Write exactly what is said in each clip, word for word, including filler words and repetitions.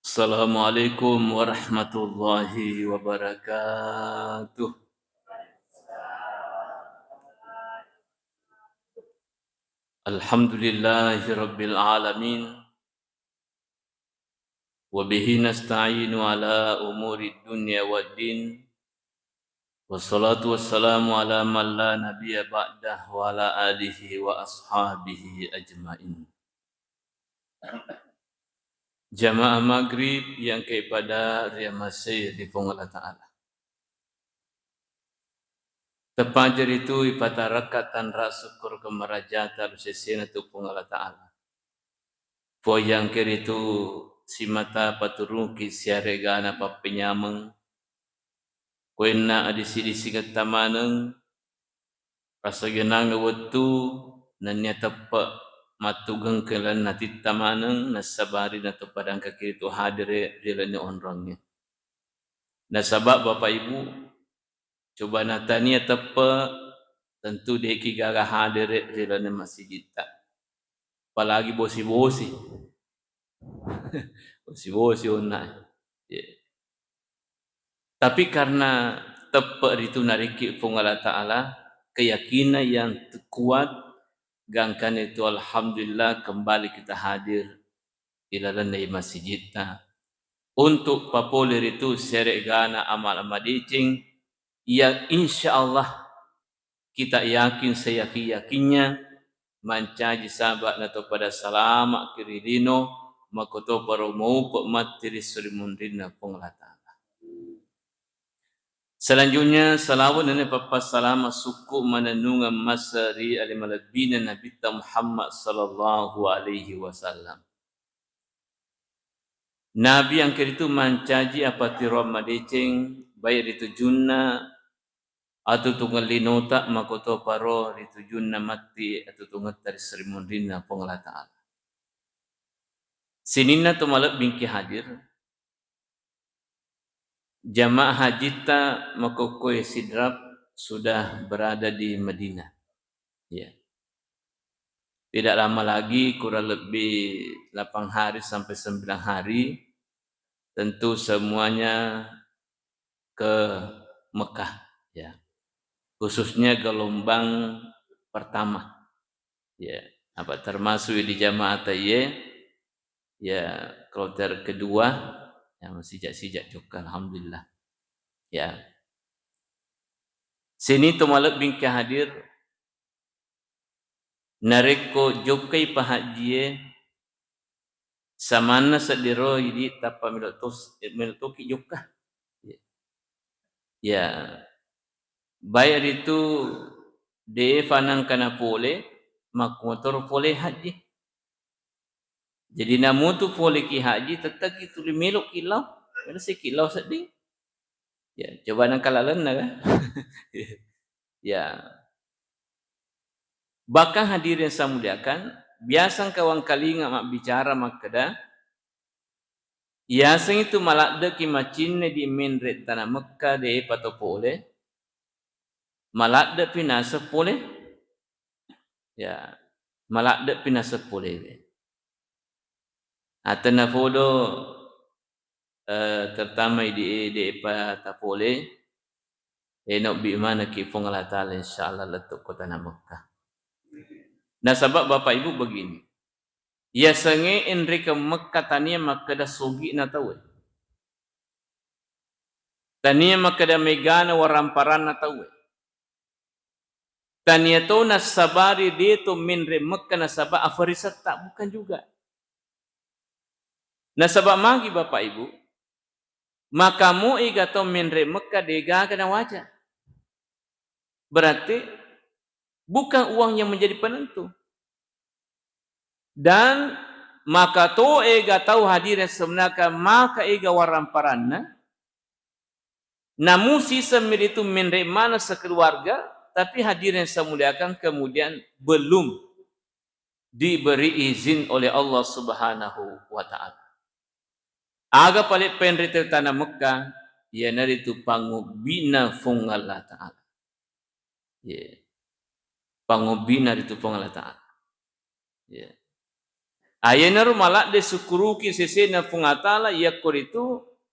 Assalamualaikum warahmatullahi wabarakatuh. Alhamdulillahi rabbil alamin. Wa bihi nasta'inu ala umuri dunya waddin. Wassalatu wassalamu ala man la nabiyya ba'dah wa ala alihi wa ashabihi ajmain. Jamaah maghrib yang kepada riamasei di Puang Allah Ta'ala. Teppaja ritu ipatarakka tanra sukkuru kemerajata lusesena tu Puang Allah Ta'ala. Puang yang keritu simata paturuki siaregana pappenyameng, koenna adisi-disingetta maneng, passagenangeng wettu nennia teppe mattugeng ke lalenna titta maneng, nassabari natopadangka kiritu hadere ri lalenna onrongnge. Nasaba Bapak Ibu, coba natania teppe, tentu deki gaga hadere ri lalenna masijitta. Apalagi bosi-bosi. Bosi-bosi onna. Iya. Tapi karena teppe ritu narekki Puang Allah Ta'ala, keyakinan yang kuat, gangkana itu alhamdulillah kembali kita hadir ilalenna masijitta untuk papole ritu siaregana amal-amal madeceng yang insya Allah kita yakin seyakin-yakinnya mancaji saba natopada salama ki ri lino, makkotoparo maupe matti ri esso ri munrinna Puang Allah Ta'ala. Selanjutnya, salawat nennia pappassalama sukku manennungeng masse ri ale malebbina Nabitta Muhammad sallallahu alaihi wasallam. Nabi engka ritu mancaji apatiroang madeceng, baik ri tujunna atutungeng linota, makkotoparo ri tujunna matti atutungetta ri esso ri munrinna Puang Allah Ta'ala. Sininna to malebbingki hadir, jamaah hajitta makkokkoe Sidrap sudah berada di Madinah. Ya. Tidak lama lagi, kurang lebih delapan hari sampai sembilan hari, tentu semuanya ke Mekah, ya. Khususnya gelombang pertama. Ya, apa termasuk di jamaah ta iye, ya, kloter kedua, ya, masijak-sijak jokka, alhamdulillah. Ya. Sini to malebbingki hadir, narekko jokkai pahajjie, samanna seddiro idi tappa melo tos-, melo toki jokka. Ya, baik ritu de fanangka napole, makkumatoro pole haji. Jadi namutu pole ki haji, tetteki tuli melo ki lao, melo seki lao sedding. Ya, coba nangka lalenna kan. Ya. Bahkan hadirin saya muliakan, biasa engka wangkalinga mabbicara makkeda, yasengngi tu maladde'ki macinne di menre tana Mekka de pato pole, maladde'pi naseng pole, ya, maladde'pi naseng pole. Atenna fodo, eh, terutama idi e de pa tapole, eh, nobbi manekki Puang Allah Ta'ala, insya Allah lettu ko tana Mekka. Nasaba Bapak Ibu begini, yasengnge enrekeng Mekka tania makkeda sogi'na tauwe. Tania makkeda megana waramparanna tauwe. Tania to nassabari de to menre Mekka nasaba afarisetta, bukan juga. Nasaba magi Bapak Ibu, maka mo ega to menre Mekka de gaga nawaja. Berarti bukan uang yang menjadi penentu. Dan maka to ega tau hadirin sebenarnya maka ega waramparanna, namu siseng miritu menre mana sekeluarga, tapi hadirin saya muliakan, kemudian belum diberi izin oleh Allah Subhanahu wa Ta'ala. Aga pale penre tana Mekka, iyanaritu pangobbi'na Fuang Allah Ta'ala. Ye. Pangobbi'na ritu Fuang Allah Ta'ala. Ye. Ayenaro maladde sukkuruki sesena Puang Allah Ta'ala, yakko ritu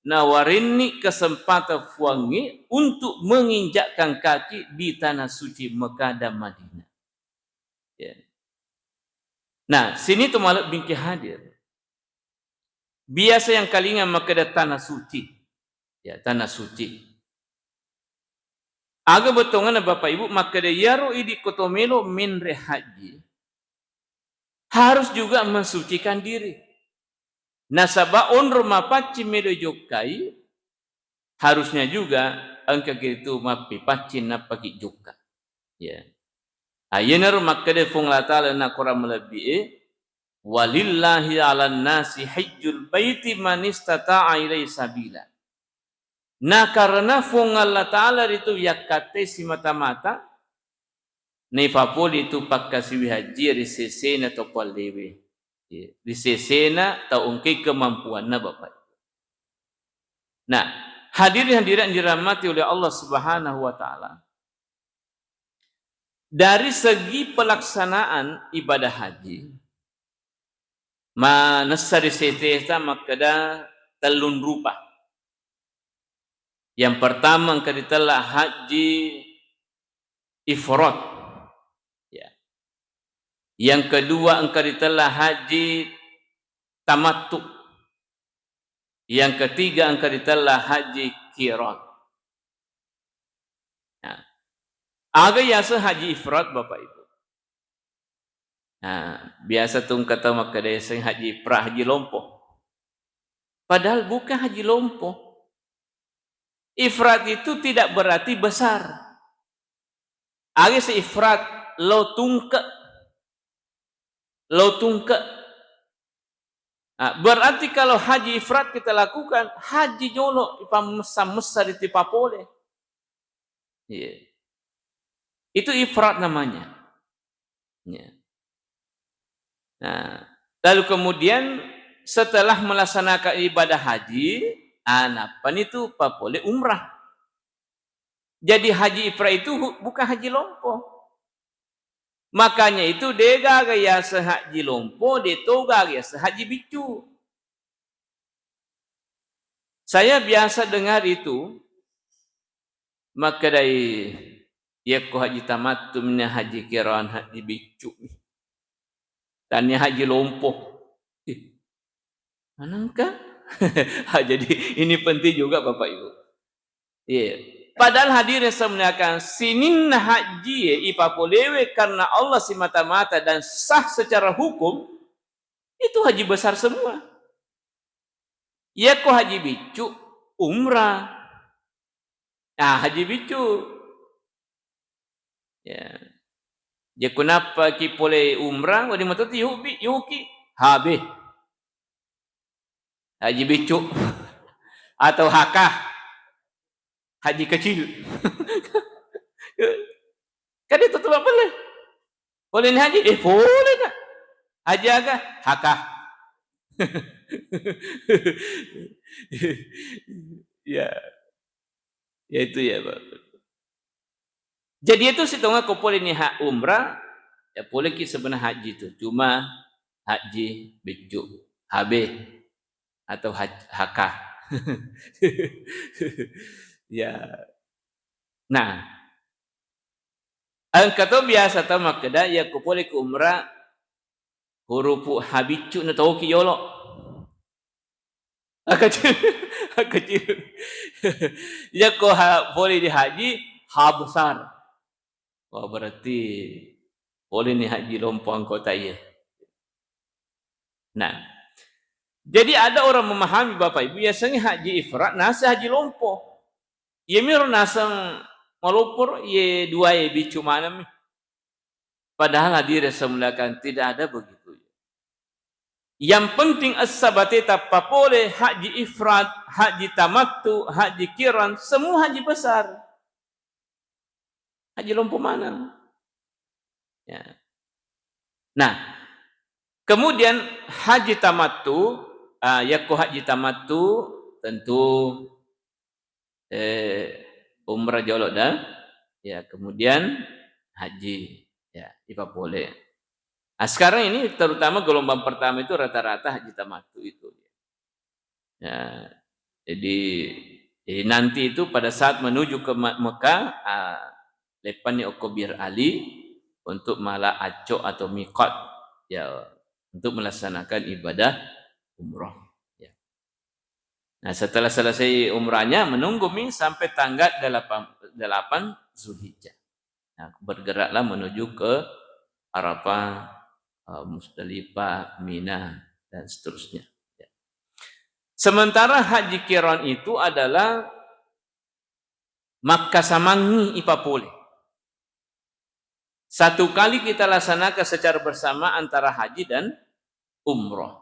nawarenni kesempatan Puangnge untuk menginjakkan kaki di tanah suci Mekah dan Madinah. Ya. Nah, sini tu malebbingki hadir. Biasa yang kalinga makkeda tanah suci. Ya, tanah suci. Aga bettuanna Bapak Ibu makkeda iyaro idi ko to melo menre haji, harus juga mensucikan diri. Nasaba onro mapaccing melo jokkai, harusnya juga engka kitu mappipaccing nappaki jokka. Ya. Ayenaro makkeda Puang Allah Ta'ala na Quran malebbi e, "Walillahi 'alan nasi hajjul baiti man istata'a ilaihi sabila." Na karena Puang Allah Ta'ala ritu yakkatte simata-mata, naipapole tu pakkasiwi haji ri sesena to pallewe. Ya, ri sesena tau engkai kemampuanna, Bapak. Nah, hadirin hadirat dirahmati oleh Allah Subhanahu wa Ta'ala. Dari segi pelaksanaan ibadah haji, manessa ri seteta makkeda tellung rupa. Yang pertama engka ditella haji ifrad. Ya. Yang kedua engka ditella haji tamattu. Yang ketiga engka ditella haji qiran. Nah, aga yaseng haji ifrad, Bapak Ibu? Nah, biasa tu engka tau makkeda yaseng haji ifrad, haji lompo. Padahal bukan haji lompo. Ifrad itu tidak berarti besar. Aga yaseng ifrad, lo tungke. Lo tungke. Nah, berarti kalau haji ifrad kita lakukan, haji jolo, ipamessa-messa, ritipapole. Iya. Itu ifrad namanya. Ya. Nah, lalu kemudian setelah melaksanakan ibadah haji, ah, nappani tu papole umrah. Jadi haji ifrad itu hu-, bukan haji lompo. Makanya itu degaga yaseng haji lompo, detogaga yaseng haji biccu. Saya biasa dengar itu, makkedai, "Yakko haji tamattu, minna haji qiran, haji biccu. Tania haji lompo." Ih, manengka? Ah, jadi ini penting juga, Bapak Ibu. Iya. Padahal hadirin saya muliakan, sininna haji e ipapolewe karena Allah simata-mata dan sah secara hukum, itu haji besar semua. Yakko haji biccu, umrah. Ah, haji biccu. Ya. Yakko nappaki pole umrah, wedding meto tu yubi-, yuki. Habe. Haji biccu. Atau hakah. Haji kecil. Kan itu tu pole. Pole ni haji, eh, pole na. Haji aga? Hakah. Ya. Ya itu ya, Pak. Jadi itu sitonga ko pole ni ha-, umrah, ya pole ki sebenarnya haji tu. Cuma haji biccu, habe atau haj-, hakah. Ya. Nah, engka to biasa tau makkeda, yakko pole ku umrah, hurupu ha biccu na toki yolo. Akecil, akecil. Yakko ha, pole di haji, ha besar. Wah, berarti pole ni haji lompo anggota iye. Nah, jadi ada orang memahami, Bapak Ibu, yasengnge haji ifrad, naseng haji lompo. Iyemiro naseng maloppo, iye dua e biccu maneng mi. Padahal hadirin saya muliakan, tidak ada begitu. Yang penting essa bateta papole haji ifrad, haji tamattu, haji qiran, semua haji besar. Haji lompo maneng. Ya. Nah, kemudian haji tamattu, ah, yakko haji tamattu tentu, eh, umrah jolo da, ya, kemudian haji, ya, ipapole. Nah, sekarang ini terutama gelombang pertama itu rata-rata haji tamattu itu. Ya, jadi, jadi nanti itu pada saat menuju ke Ma-, Mekah, ah, leppanni okko Bir Ali untuk mala acco atau miqat, ya, untuk melaksanakan ibadah umroh. Ya. Nah, setelah selesai umrahnya, menunggu mi sampai tanggal delapan, delapan Zulhijjah. Nah, bergeraklah menuju ke Arafah, eh, Musdalifah, Mina, dan seterusnya. Ya. Sementara haji qiran itu adalah makkasamangngi ipapole. Satu kali kita laksanakan secara bersama antara haji dan umroh.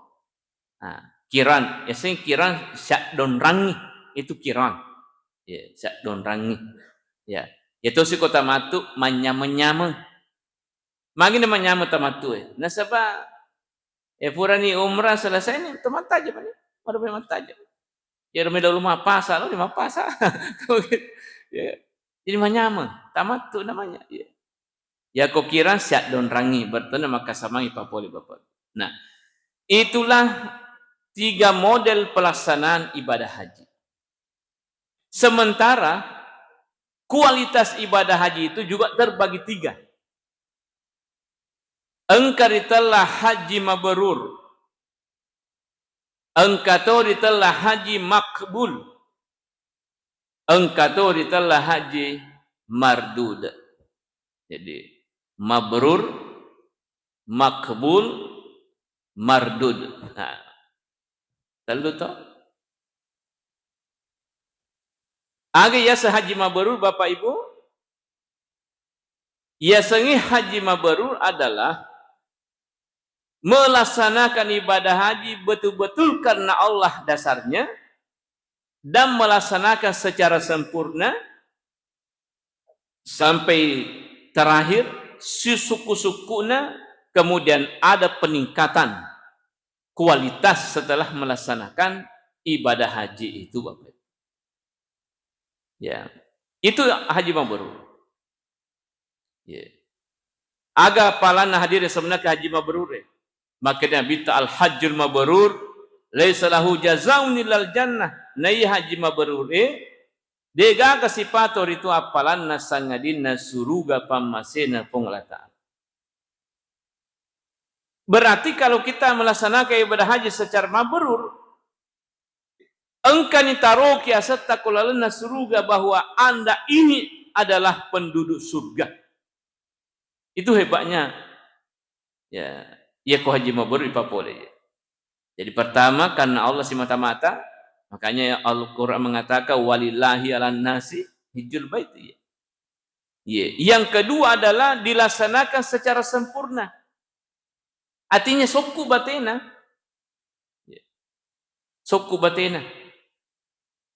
Nah, qiran, biasanya qiran syaddonrangi, itu qiran. Ya, syaddonrangi. Ya, itu siko tamattu manyameng-nyameng. Magi na manyameng tamattu e. Nasaba, eh, purani umrah selesai ni, tamattaja pani. Baru mattaja. Ya, rame dulu mapasa, lo di mapasa. Ya. Jadi manyameng, tamattu namanya. Ya. Yako qiran syaddonrangi, bertemu makkasamangngi papole Bapak. Nah, itulah tiga model pelaksanaan ibadah haji. Sementara kualitas ibadah haji itu juga terbagi tiga. Engka ritella haji mabrur. Engka to ritella haji makbul. Engka to ritella haji mardud. Jadi, mabrur, makbul, mardud. Nah, tellu to. Aga yaseng haji mabrur, Bapak Ibu? Yasengnge haji mabrur adalah melaksanakan ibadah haji betul-betul karena Allah dasarnya dan melaksanakan secara sempurna sampai terakhir, sisukku-sukkuna, kemudian ada peningkatan kualitas setelah melaksanakan ibadah haji itu, Bapak. Ya. Itu haji mabrur. Ya. Aga appalanna hadirin sebenarnya haji mabrur e? Maka Nabitta, "Al-hajjul mabrur laisa lahu jazaun illal jannah." Naiya haji mabrur e, degaga sipato ritu appalanna sangadinna suruga pammasena Puang Allah Ta'ala. Berarti kalau kita melaksanakan ibadah haji secara mabrur, engkani taroki asetta ko lalenna suruga bahwa Anda ini adalah penduduk surga. Itu hebatnya. Ya, iya ko haji mabrur ipapole. Jadi pertama karena Allah semata-mata, makanya Al-Quran mengatakan, "Walillahi ala nasi hijjul bait." Iya. Iya. Yang kedua adalah dilaksanakan secara sempurna. Artinya sokku batena. Iya. Sokku batena.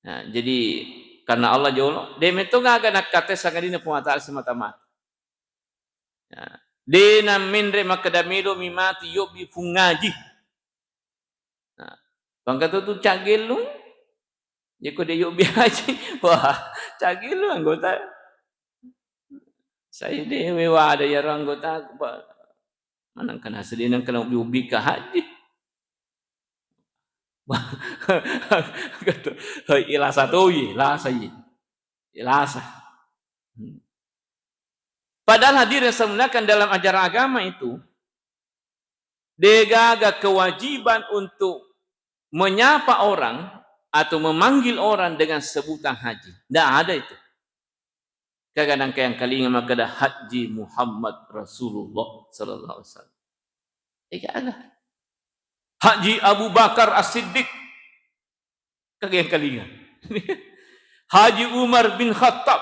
Nah, jadi karena Allah jolo, de metto gaga nakkate sangadinna Puang Allah Ta'ala semata-mata. Nah, de nammenre makkeda melo mi mati yobbi fungaji. Nah, pangkatu tu caggellu, jeko de yobbi haji, wah, caggellu anggota. Sai de wewa ada yaro anggota, ba-, manang kana sedena kana yobbi ka haji. Kata, ilasa towi, ilasa ye. Ilasa. Hmm. Padahal hadirin yang saya muliakan, dalam ajaran agama itu, degaga kewajiban untuk menyapa orang atau memanggil orang dengan sebutan haji. Ndak ada itu. Kaga nangka yang kalinga makkeda Haji Muhammad Rasulullah sallallahu alaihi wasallam. Ega aga. Haji Abu Bakar As-Siddiq. Kaga yang kalinga. Haji Umar bin Khattab.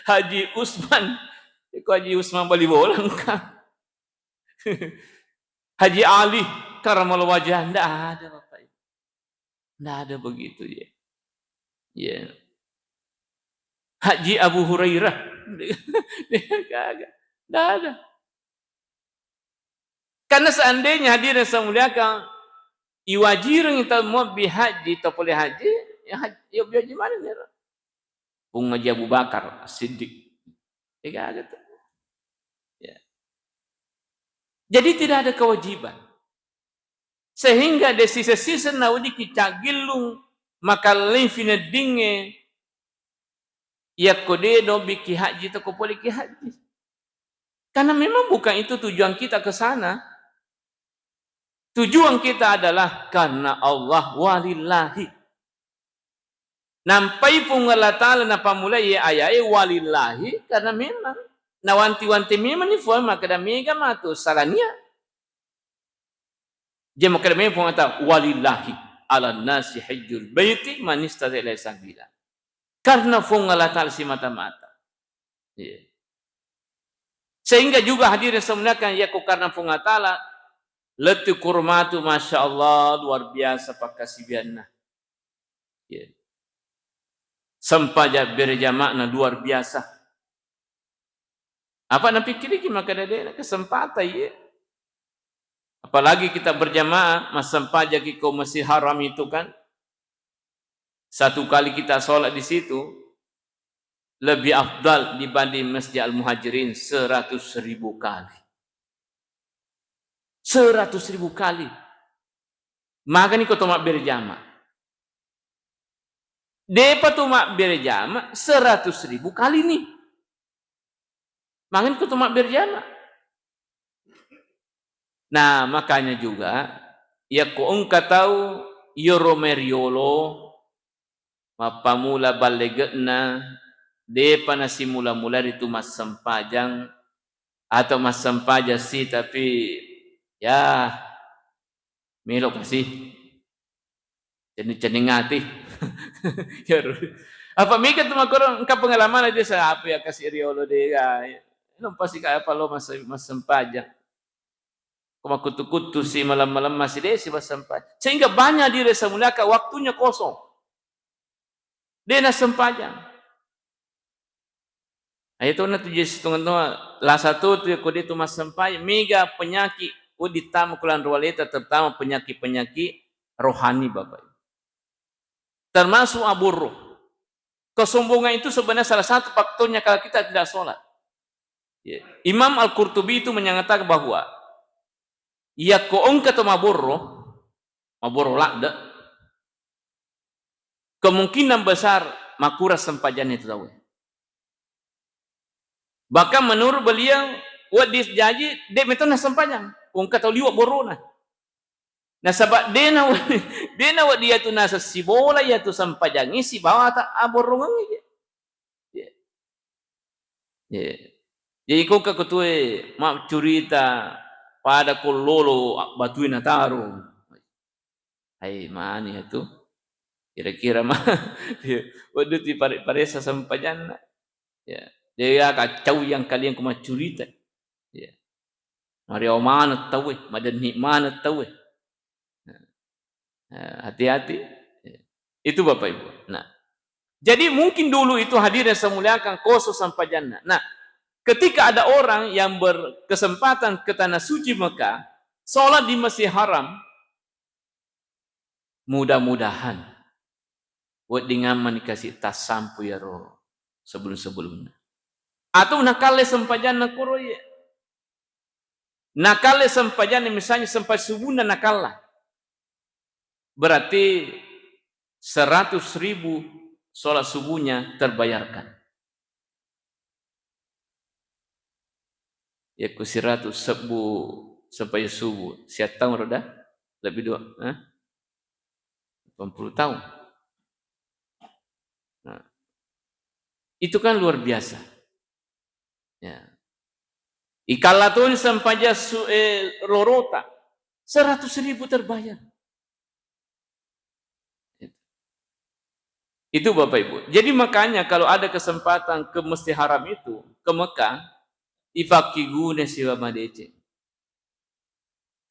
Haji Usman. Iko Haji Usman bali bola engka. Haji Ali karamal wajah, ndak ada, Bapak Ibu. Ndak ada begitu, ya. Ya. Haji Abu Hurairah. Kagak. Ndak ada. Karena seandainya hadirin saya muliakan, iwajireng tau mobbi haji, tau pole haji, ya haji, ya haji mana nih? Pung Haji Abu Bakar Siddiq. Ega aga tu. Ya. Jadi tidak ada kewajiban. Sehingga de siseng-siseng naweddikki caggillung makalleng fineddingnge yakko de dobbikki hajji to ko poleki hajji. Karena memang bukan itu tujuan kita ke sana. Tujuan kita adalah karena Allah, walillahi. Nampai Puang Allah Ta'ala napammulai ayae walillahi, karena memang nawanti-wanti memang ni Puang makkeda mega matu salania. Jadi makkeda memang Puang Allah Ta'ala walillahi ala nasi hajjul baiti man istata'a ilaihi sabila. Karena Puang Allah Ta'ala simata-mata. Iya. Sehingga juga hadirin semuanya kan yakko karena Puang Allah Ta'ala lettu kurmatu, masya Allah, luar biasa pakkasiwianna. Iya. Sempaja berjamaahna luar biasa. Apa napikkiriki makkeda de kesempatan ye. Apalagi kita berjamaah, massempajaki ko Masjid Haram itu kan. Satu kali kita sholat di situ, lebih afdal dibanding Masjid Al-Muhajirin seratus ribu kali. Seratus ribu kali. Magani ko to mabberjama. Depa to mabberjama seratus ribu kali ni. Magani ko to mabberjama. Nah, makanya juga, yakko engka tau iyaro mariolo, mappamula ballege'na, depa nasimula-mula ritu massempajang, atau massempajang si, tapi, ya, melo kasi. Cenning-cenning ati. Iyaro. Apa mega tu makkoro engka pengalaman aja sa apa ya kasi riolo de, ya. Lo pasti kayak apa lo mas-, massempajang. Ko makkuttu-kuttu si malam-malam masih de si massempajang. Sehingga banyak diri semuanya waktunya kosong. De nassempajang. Ayo to na tu Yesus tu ngenno, lasa to tu ko de tu massempajang, mega penyakit, oh, ditama kulan rualeta, terutama penyakit-penyakit rohani, Bapak Ibu. Termasuk aburro. Kesombongan itu sebenarnya salah satu faktornya kalau kita tidak sholat. Ya. Imam Al-Qurtubi itu menyatakan bahwa yakko engka to maborro, maborro ladde, kemungkinan besar makurang sempajanna itu tauwe. Bahkan menurut beliau, wedding jaji, de metto nassempajang. Engka tau liwa borona. Nasaba dena, dena wedding yatu naseng sibola yatu sempajangi sibawa ta aborrongengi. Ya. Ya. Jadi ko engka kutue maccurita pada ko lolo batui nataro. Hai mani atu. Kira-kira ma, wedding ti pare-, paressa sempajanna. Ya. Dia kacau yang kalian ko maccurita. Ya. Mario maneng tauwe, madenni maneng tauwe. Nah, hati-hati. Itu Bapak Ibu. Nah, jadi mungkin dulu itu hadirin saya muliakan koso sempajanna. Nah, ketika ada orang yang berkesempatan ke tanah suci Mekah, sholat di Masjid Haram, mudah-mudahan wedding ammani kasi tassampu yaro sebelum-sebelumnya. Atau nakalle sempajanna koro ye. Nakalle sempajanna, misalnya sempat subuhna nakalla. Berarti seratus ribu sholat subuhnya terbayarkan. Yakko seratus sebbu sempajang subuh, siattaung roda? Lebih dua, eh? Delapan puluh tahun. Nah, itu kan luar biasa. Ya. Ikalla toni sempajang su-, eh, rorota, seratus ribu terbayar. Itu, Bapak Ibu. Jadi makanya kalau ada kesempatan ke Masjid Haram itu, ke Mekah, ifakkiguna siwa madeceng.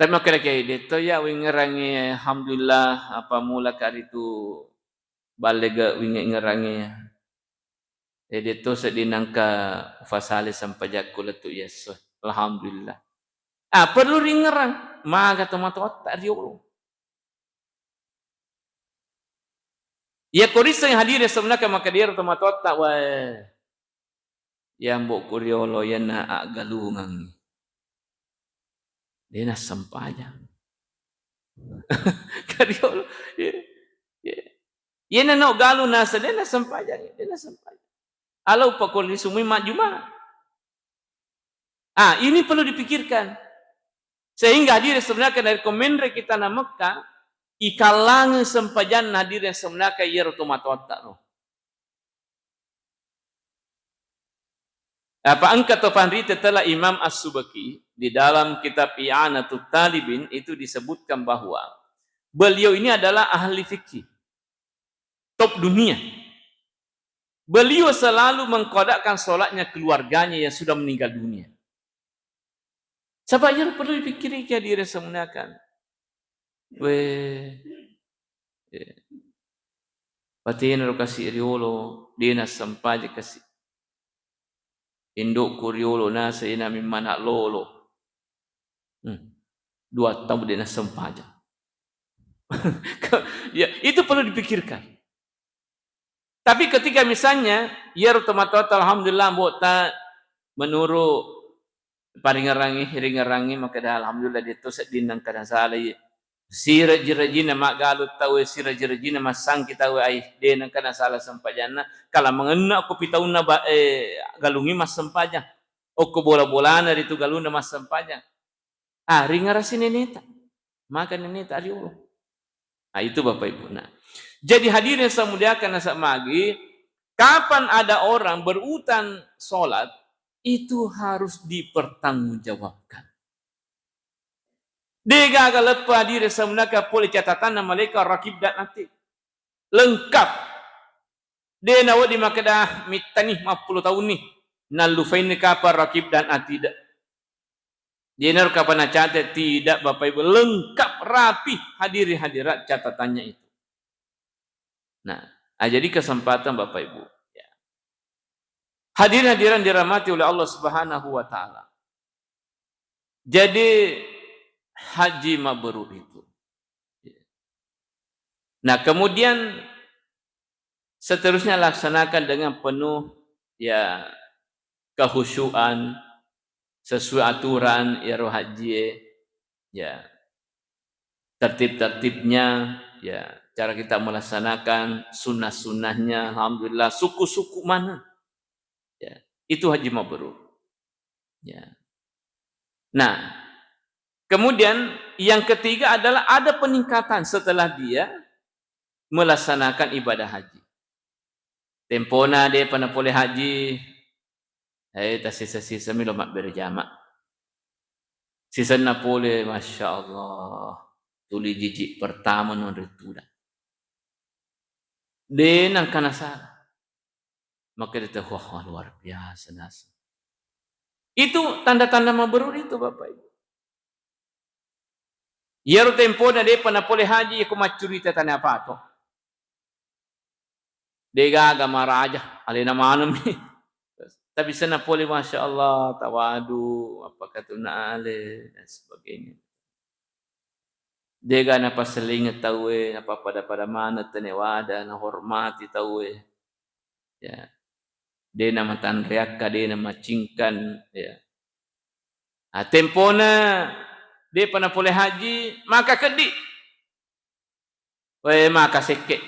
Tapi makkeda kiai, de to ya wingerangi, alhamdulillah, apa mula karitu ballega wingerangi. Eh, de to sedding nangka ufasale sempajakku lettu yesso. Alhamdulillah. Ah, perlu ringerang, maga tomatoatta riolo. Iya ko risseng hadire sebenarnya maka diro tomatoatta, wah, ya mbokku riolo yana aggalungang. De' nassempajang. Kariolo, ye, ye. Ye nano galu nasa, de' nassempajang, de' nassempajang. Alo pakoli sumui majjuma. Ah, ini perlu dipikirkan. Sehingga hadirin sebenarnya dari komenre kita na Mekah, ikallangeng sempajanna hadirin sebenarnya iyaro tomatoatta ro. Apa engka to panrita telah Imam As-Subaki di dalam kitab I'anatut Talibin itu disebutkan bahwa beliau ini adalah ahli fikih top dunia. Beliau selalu mengkodakkan sholatnya keluarganya yang sudah meninggal dunia. Saba' iyaro perlu dipikiriki hadirin semunakan. Weh, eh, patenaro kasi' riolo, de' nassempajang kasi'. Indokku riolo nasa ina mimmana' lolo. Hmm. Dua tahun de' nassempajang. Ya, itu perlu dipikirkan. Tapi ketika misalnya, iyaro tomatoatta alhamdulillah, mbo'ta menuru' paringerangngi, ringerangngi, makkeda alhamdulillah, de' to sedding engka nasalai. Sirejji-rejjinna maggalu tauwe, sirejji-rejjinna massangki tauwe, ai, de' nengka nasala sempajanna. Kala mangenna okko pitaunna ba-, eh, galungnge massempajang. Okko bola-bolana ritu galunna massempajang. Ah, ringarasi neneta. Maka neneta riolo. Ah, itu Bapak Ibu. Nah, jadi hadirin yang saya muliakan, nasa magi, kapan ada orang berutang sholat, itu harus dipertanggungjawabkan. De' gaga leppa hadirin yang saya muliakan pole catatanna malaikat Rakib dan Atid. Lengkap. De' nawedding makkeda mittani mappulo taunni. Nallufainni kapang Rakib dan Atid. Jenaro kapang nacate, tidak, Bapak Ibu, lengkap rapi hadirin hadirat catatannya itu. Nah, ah, jadi kesempatan Bapak Ibu. Ya. Hadirin hadirat dirahmati oleh Allah Subhanahu wa Ta'ala. Jadi haji mabrur itu. Nah, kemudian seterusnya laksanakan dengan penuh, ya, kehusyuan, sesuai aturan, ya, ro hajie, ya, tertib-tertibnya, ya, cara kita melaksanakan sunnah-sunnahnya, alhamdulillah, suku-suku mana, ya, itu haji mabrur. Ya. Nah, kemudian yang ketiga adalah ada peningkatan setelah dia melaksanakan ibadah haji. Tempona de'pa napole haji, eh, tasisa-sisami lo mabbere jama. Sisenna pole, Masya Allah, tuli jiji pertama non ritudang. De' nengka nasala. Maka dia tahu, wah, luar biasa nasa. Itu tanda-tanda mabrur itu, Bapak Ibu. Iyaro tempona de'pa napole haji, iko maccurita tane apato. De' gaga maraja, alena maneng mi. Tapi senna pole, Masya Allah, tawadu, appakatuna ale, dan sebagainya. De' gaga napasselingeng tauwe, napappada-pada maneng tane wada, nahormati tauwe. Ya. De' namatanreakka, de' namacingkan, ya. Ah, tempona de'pa napole haji, maka keddi. Wae, maka sekke.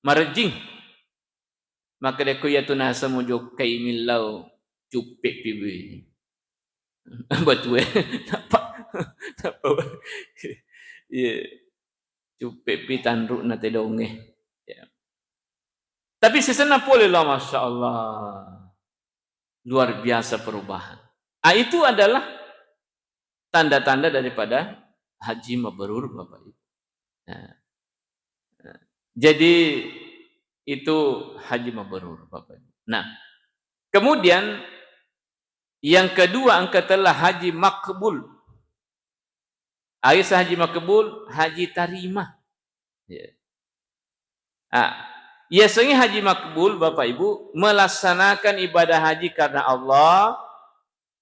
Marejjing. Maka dekko iyatu naseng mujokkai millau, cuppe'pi bui. Batue. Nappa, nappa, iya. Cuppe'pi tanru'na tedongnge. Ya. Tapi sisenna pole lo, Masya Allah. Luar biasa perubahan. Ah, itu adalah tanda-tanda daripada haji mabrur, Bapak Ibu. Nah, nah, jadi itu haji mabrur, Bapak Ibu. Nah, kemudian yang kedua, engka telah haji makbul. Aisa haji makbul, haji tarima. Ya. Ah, yasengnge haji makbul, Bapak Ibu, melaksanakan ibadah haji karena Allah,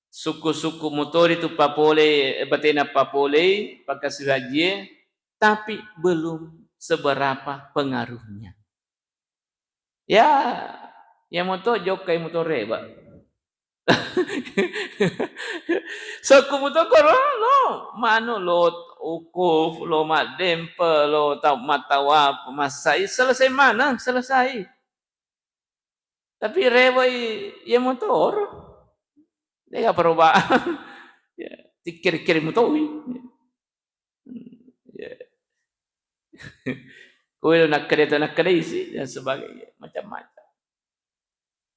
suku-suku mutori tu papole, batena papolei, pakasihu hajie, tapi belum seberapa pengaruhnya. Ya, ya moto jokkai motore, Pak. Sokku mutoko ro, lo manu, lo wukuf, lo maddempe, lo ta-, mattawaf, massai, selesai maneng, selesai. Tapi rewai iya motoro. De'ga perubahan. Ya, tikkiri-kiri mutoi. Hmm, ya. Kuwi nakkeda to nakkeda isi dan sebagainya, macam-macam.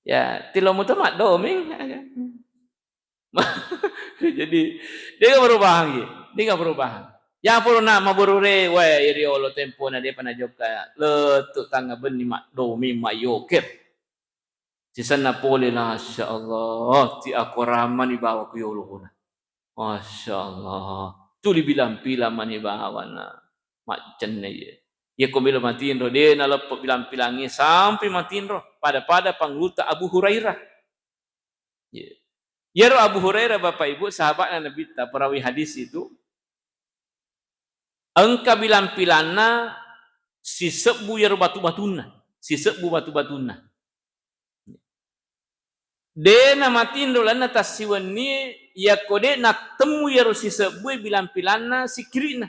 Ya, tilo muto maddoming. Jadi, de'ga perubahan, gitu. De'ga perubahan. Ya, purana maburure, wae, iriolo tempona de'pa najokka, lettu tangnga benni maddoming, mayoker. Sisenna pole, Masya Allah, ti akoramani bawa ku yolo kona. Masya Allah. Tuli bilang-pilang mani bawana. Maccenne ye. Iya ko melo matinro, de' naleppe bilang-pilangnge sampai matinro. Pada-pada panguluta Abu Hurairah. Iya. Iyaro Abu Hurairah, Bapak Ibu, sahabatna Nabitta, perawi hadis itu, engka bilang-pilanna sisebbu iyaro batu-batunna, sisebbu batu-batunna. De' namatinro lalenna tassiwennie, yakko de' nattemmu iyaro sisebbue bilang-pilanna sikkiri'na.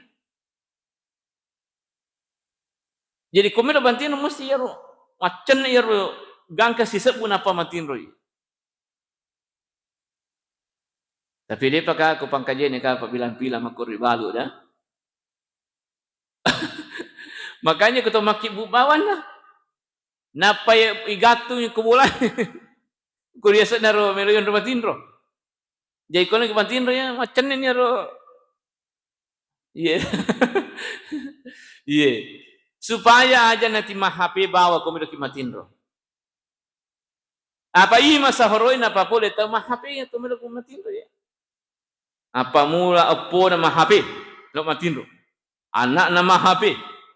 Jadi, ko melo matinro mesti iyaro, maccenne iyaro gangka sisebbu nappa matinroi. Tapi de'pa ka ku pangkajene ka pabilang-pilang makko ri balu da. Makanya ku to makkibbu bawanna. Nappa i-, igattung ko bola. Ku riasenna ro melo yonro matinro. Jadi kono ki matinro ya, maccenne ni ro. Iya. Iya. Supaya aja nanti ma-H P bawa ko melo ki matinro. Apa i masahoroi napapole tau ma-H P ya, to melo ko matinro ya. Apa mula eppona ma-H P, lo matinro. Anakna ma-H P,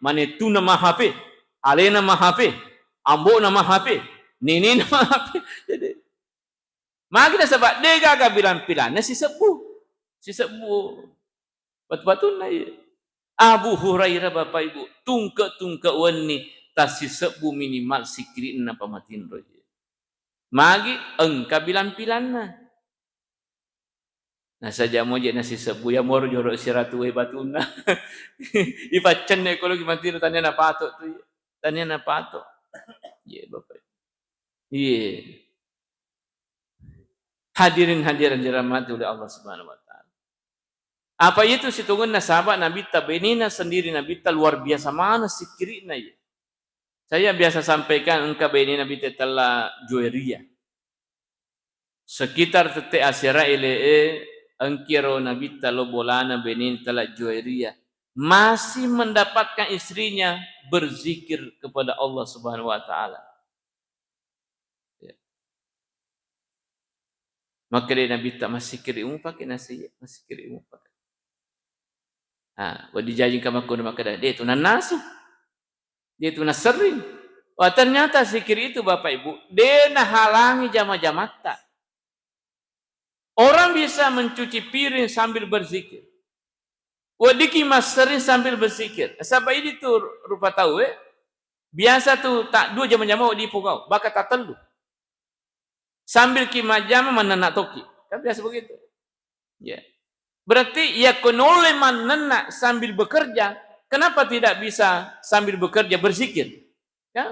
manettuna ma-H P, alena ma-H P, ambona ma-H P, nenena ma-H P. Jadi, magi nasaba de'gaga bilang-pilanna sisebbu. Sisebbu. Batu-batunna iya. Abu Hurairah, Bapak Ibu, tungke-tungke wenni tassisebbu minimal sikkiri'na pamatinro iya. Magi engka bilang-pilanna. Nasaja moje nasisebbu ya moro joro siratu wae batunna. Ipaccenne ko loki matinro tania napato tu iya. Tania napato. Iya, Bapak. Iya. Hadirin hadirat dirahmati oleh Allah Subhanahu wa Ta'ala. Apa itu situngenna sahabat Nabitta, benena sendiri Nabitta luar biasa maneng sikkiri'na iya. Saya biasa sampaikan engka bene Nabitta tella Juwairiyah. Sekitar tette asera ele'e engkiro Nabitta lo bolana bene tella Juwairiyah. Masih mendapatkan istrinya berzikir kepada Allah Subhanahu wa Ta'ala. Ya. Makkeda Nabitta, "Massikkiri mupake?" Nasi, "Massikkiri mupake." Ah, wedding jaji engka makkono makkeda, "De' tu nannasu. De' tu nasserring." Wah, ternyata zikir itu, Bapak Ibu, de' nahalangi jama-jamatta. Orang bisa mencuci piring sambil berzikir. Weddikki massering sambil berzikir. Saba idi tu rupa tau e, biasa tu ta dua jama-jama wedding pogau, bahkan ta tellu. Sambil ki majjama mannenna tokki. Kan biasa begitu. Ya. Berarti yakko nolle mannenna sambil bekerja, kenapa tidak bisa sambil bekerja berzikir? Ya.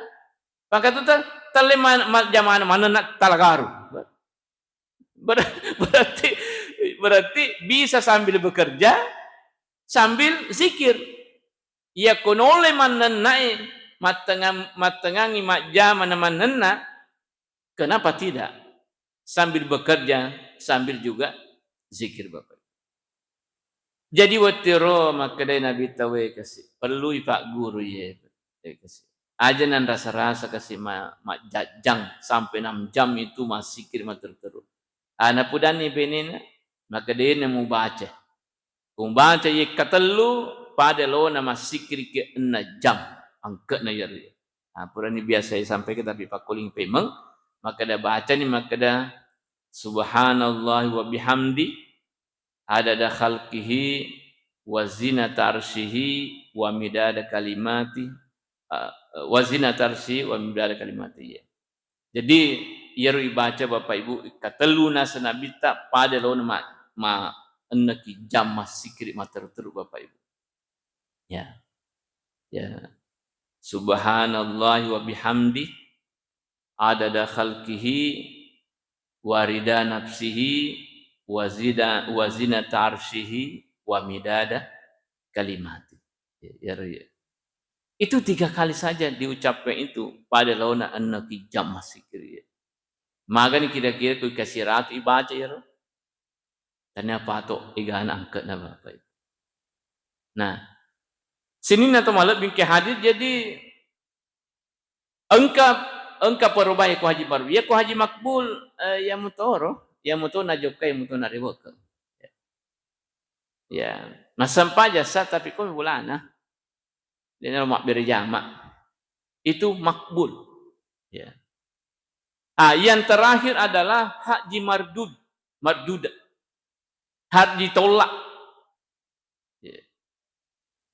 Maka tu ta-, talle ma-, ma-, jamana mannenna talagaru. Ber-, berarti, berarti bisa sambil bekerja, sambil zikir. Yakko nolle mannennae mattengang-, mattengangi majjama na mannenna, kenapa tidak? Sambil bekerja, sambil juga zikir, Bapak. Jadi, wettiro makkedai Nabitta, "We kasi, pellui pagguru ye, eh, kasi. Aja nanrasa-rasa kasi ma-, majjajjang sampai enam jam itu massikkiri matteru-teru." Ah, napudanni benena, makkedai, "Mubaca. Mubaca yekka tellu, pada lona massikkiriki enneng jam angke'na yari." Ah, purani biasa sampaikan tapi pakkuling pemeng, makkeda bacani makkeda, "Subhanallahi wa bihamdi, adada khalqihi wa zinata arsyihi wa midada kalimati, eh, wa zinata arsyihi wa midada kalimati." Iya. Jadi, Iyaro ibaca Bapak Ibu, katellu naseng Nabitta pada laona ma, ma enneki jam massikiri matteru-teru Bapak Ibu. Ya. Ya. Subhanallahi wa bihamdi, adada khalqihi, wa rida nafsihi, wa zida, wa zinata arsyihi, wa midada kalimati. Ya, ya, ya. Itu tiga kali saja diucapkan itu pada laona enneki jam massikiri. Magani kira-kira ku ikasiratu ibaca iyaro? Tania pato egana angke'na Bapak Ibu. Nah, sininna to malebbi engka hadir, jadi engka, engka perubahan ko haji baru. Ya ko haji makbul, eh, ya mutoro, ya muto najokka, ya muto nareweke. Ya, massempajang sa tapi ko bulana. Dena mabbere jama. Itu makbul. Ya. Ah, yang terakhir adalah haji mardud, mardud. Haji tolak. Ya.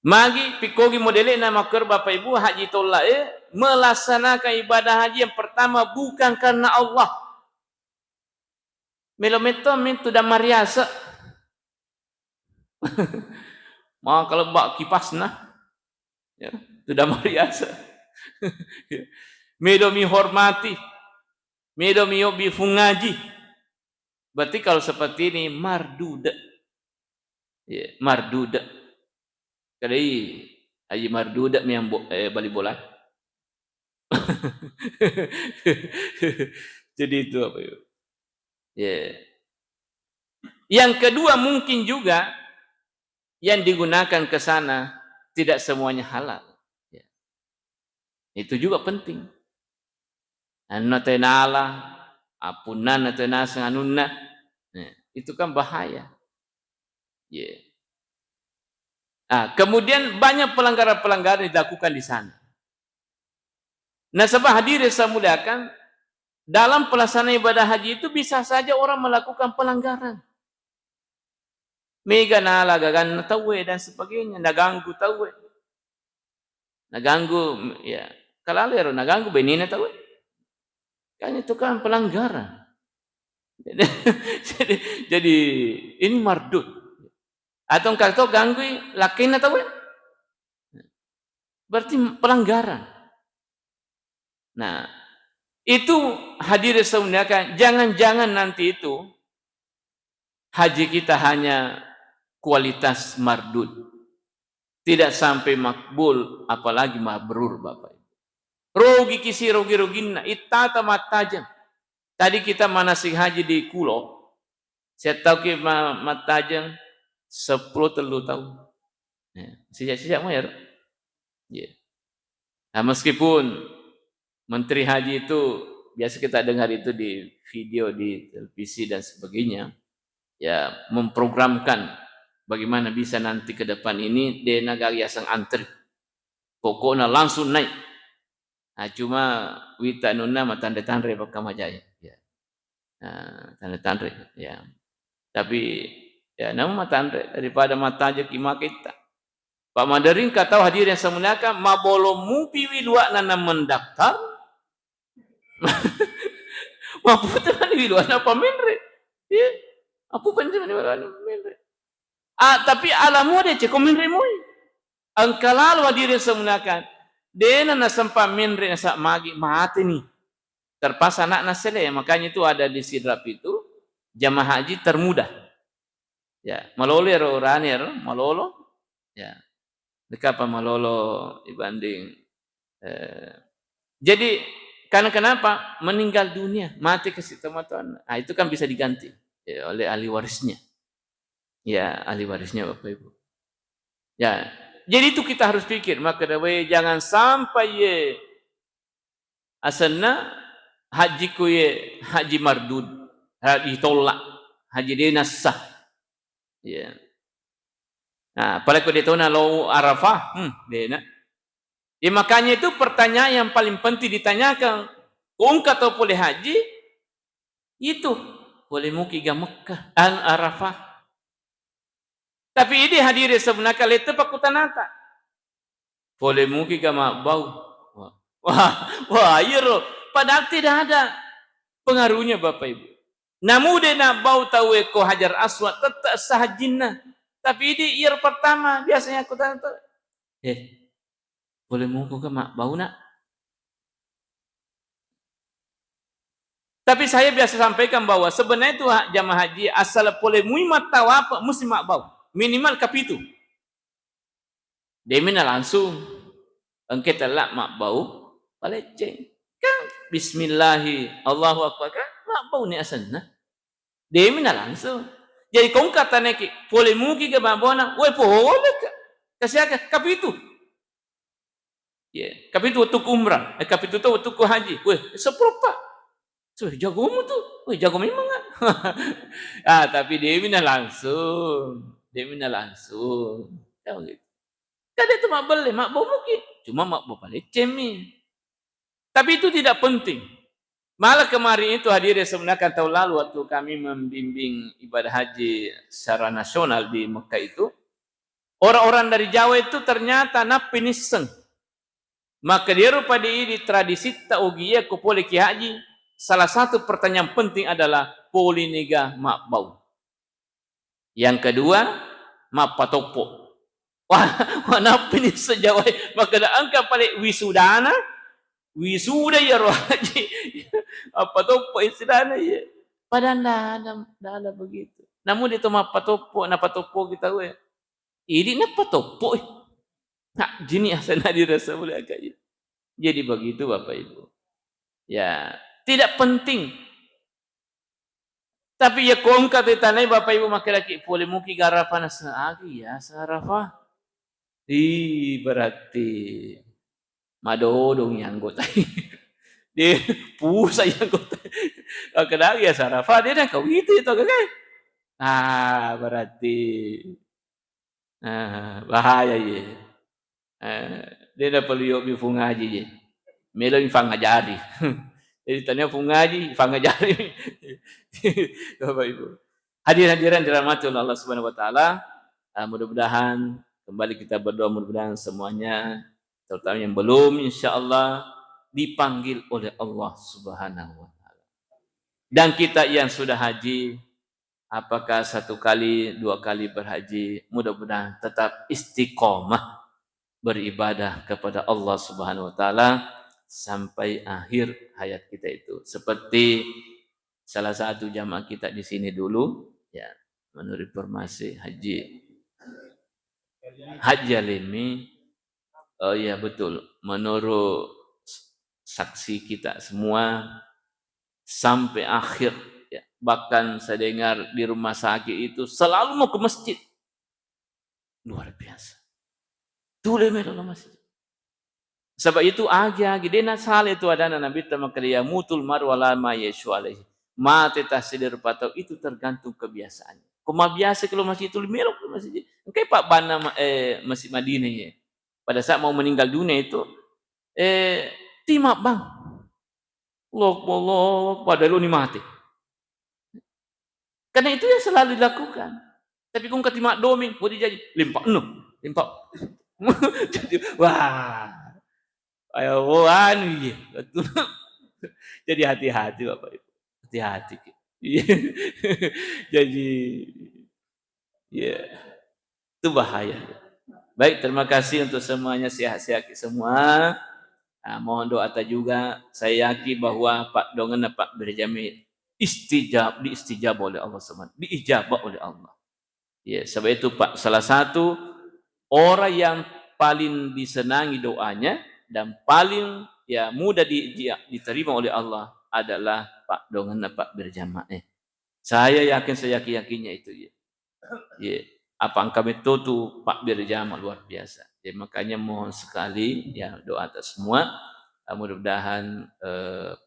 Magi pikkogi modele'na makkoro Bapak Ibu haji tolak, eh, melaksanakan ibadah haji yang pertama bukan karena Allah. Melo metto mi tudang mariase. Makalebba kipasna. Ya, tudang mariase. Medo mi hormati. Medo mi yobbi fungaji. Berarti kalau seperti ini mardud. Ya, mardud. Kadai Haji Marduda mi yang bo-, eh, bali bola. Jadi itu apa itu? Ya. Yang kedua mungkin juga yang digunakan ke sana tidak semuanya halal. Ya. Itu juga penting. Anunna tenala, apunnanna tenaseng anunna. Nah, itu kan bahaya. Ya. Ah, kemudian banyak pelanggaran-pelanggaran dilakukan di sana. Nasaba hadirin saya muliakan, dalam pelaksanaan ibadah haji itu bisa saja orang melakukan pelanggaran. Mega nala gaganna tauwe dan sebagainya, naganggu tauwe. Naganggu, ya, kalalo ero naganggu benena tauwe. Kan itu kan pelanggaran. Jadi, jadi ini mardud. Atau engka to ganggui lakkainna tauwe. Berarti pelanggaran. Nah, itu hadirin saya muliakan, jangan-jangan nanti itu haji kita hanya kualitas mardud. Tidak sampai makbul, apalagi mabrur, Bapak Ibu. Rugi kisi rugi-ruginna, ittata mattajeng. Tadi kita manasik haji di Kulo, saya tahu ki ma-, mattajeng seppulo tellu taung. Ya, sejak-sejak mo ya, Ro? Ya. Nah, meskipun Menteri Haji itu biasa kita dengar itu di video, di televisi dan sebagainya, ya, memprogramkan bagaimana bisa nanti ke depan ini dena gaga yaseng antri. Pokoknya langsung naik. Ah, cuma wita anunna matanre-tanre pakkamajai. Ya. Ah, tanre-tanre, ya. Tapi, ya, namu matanre daripada matajeki maketta. Pak Madering ka tau hadirin yang saya muliakan, mabolong mupi wi luakna na mendaftar, maputa mani wi luakna pamenre. Iya. Apa penting mani wi luakna pamenre? Ah, tapi alamu ada ceko menre moi. Engka lalo hadirin saya muliakan. Dena nasempa menre nasa magi mate ni. Terpaksa anakna sele. Makanya itu ada di Sidrap itu jamaah haji termuda. Ya, malolo ero urane ero, malolo. Ya. Dekapa malolo dibanding, eh, jadi karena kenapa? Meninggal dunia, mati kasi tomatoanna. Ah, itu kan bisa diganti, ya, oleh ahli warisnya. Ya, ahli warisnya Bapak Ibu. Ya, jadi itu kita harus pikir, maka dawe jangan sampai ye asenna haji ku ye haji mardud, haji tolak, haji de nassa. Ya. Nah, apalagi ko de tona lo Arafah, hmm, dena. Ya, makanya itu pertanyaan yang paling penting ditanyakan. Ko engka tau pole haji, itu pole muki ga Mekah, an Arafah. Tapi idi hadirin sebenarnya lete pakutanata. Pole muki ga mabbau. Wah, wah, wah, iyaro. Padahal tidak ada. Pengaruhnya, Bapak Ibu. Namu de' nabbau tauwe ko Hajar Aswad, tette' essa hajjinna. Tapi idi' iyaro pertama, biasanya aku tanya to, "Eh, pole muko ke mabbau, Nak?" Tapi saya biasa sampaikan bahwa sebenarnya itu, ha-, jamaah haji, asal pole mui mattawafa, musti mabbau. Minimal kapitu. De'mi na langsung. Engka tella mabbau, palecceng. Kan bismillahi, Allahu Akbar, kan mabbau ni asenna. De'mi na langsung. Jadi ko engka taneki, pole muki ke mabbona, we pole ka. Kasiaka, kapitu. Ye, kapitu wettukku umrah, eh, kapitu to wettukku haji. Weh, seppulo eppa. Suh, jagomu tu. Weh, jago memang, ah. Ah, tapi de'mi na langsung. De'mi na langsung. Kan begitu. Kan de' tu mabbelle, mabbau muki. Cuma mabbau palecceng mi. Tapi itu tidak penting. Malah kemarin itu, hadirin yang saya muliakan, tahun lalu waktu kami membimbing ibadah haji secara nasional di Mekah itu, orang-orang dari Jawa itu ternyata nappi nisseng. Maka dia rupa di, di tradisitta Ogi iya ko pole ki haji, salah satu pertanyaan penting adalah pole niga mabbau. Yang kedua, mappatoppo. Wah, manappi ni sejawae. Makkeda engka pale wisudana, wisuda iyaro haji. Mappatoppo wisudana iya. Padahal ndak ada, ndak ada begitu. Namun itu mappatoppo, napatoppo kita we. Idi' nappatoppo, eh. Nah, jini asana dirasa boleh agak ya. Jadi begitu, Bapak Ibu. Ya, tidak penting. Tapi iya ko engka tu tanai, Bapak Ibu, makkedaki pole muki Arafah, nasa agi ya Arafah. Ih, berarti madodong ya anggota. De' pusa ya anggota. Makkedaki ya Arafah, de' nengka witi to, kan? Ah, berarti Ah, bahaya ye. Eh, de' naperlu yo'mi fungaji ye. Melo'mi fangajari. Jadi tania fungaji, fangajari. Bapak Ibu. Hadirin-hadirin dirahmati oleh Allah Subhanahu wa Ta'ala, ah, mudah-mudahan kembali kita berdoa, mudah-mudahan semuanya, terutama yang belum, insya Allah dipanggil oleh Allah Subhanahu wa Ta'ala. Dan kita yang sudah haji, apakah satu kali, dua kali berhaji, mudah-mudahan tetap istiqomah beribadah kepada Allah Subhanahu wa Ta'ala sampai akhir hayat kita itu. Seperti salah satu jamaah kita di sini dulu, ya, menurut informasi Haji, Haji Alimi, oh iya, betul, menurut s-, saksi kita semua, sampai akhir, ya. Bahkan saya dengar di rumah sakit itu selalu mau ke masjid. Luar biasa. Tuli melo ke masjid. Sebab itu agi-agi, de' nasala itu adana Nabitta makkeda, "Yamutul mar'u ala ma ya'ishu alaihi." Mate tasseddi rupa tau itu tergantung kebiasaannya. Ko mabiasa ke lo masjid, tuli melo ke masjid. Engkai pabbanna ma-, eh, Masjid Madinah ya. Pada saat mau meninggal dunia itu, eh, timabbang. Allahu Akbar, Allahu Akbar, padahal ni mate. Karena itu yang selalu dilakukan. Tapi ko engka timaddomi, mau dijaji, limpa, no, limpa. Jadi, wah. Ayo, oh, anu, iya, betul. Jadi hati-hati, Bapak Ibu. Hati-hati. Iya. Jadi, iya. Itu bahaya. Baik, terima kasih untuk semuanya, sehat-sehat semua. Ah, mohon doa ta juga. Saya yakin bahwa Pak Dongen, Pak Berjami istijab, diistijab oleh Allah Subhanahu, diijabah oleh Allah. Ya, sebab itu, Pak, salah satu orang yang paling disenangi doanya dan paling, ya, mudah di-, di-, diterima oleh Allah adalah Pak Dongen, Pak Berjamaah. Saya yakin, saya yakin-yakinnya itu, ya. Ya, apa engka metto tu Pak Berjamaah luar biasa. Ya, makanya mohon sekali, ya, doa atas semua. Ah, mudah-mudahan, eh,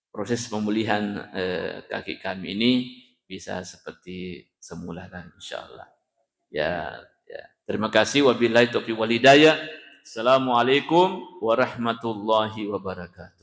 proses pemulihan, eh, kaki kami ini bisa seperti semula lah, insya Allah. Ya, ya. Terima kasih. Wabillahi taufiq wal hidayah. Assalamualaikum warahmatullahi wabarakatuh.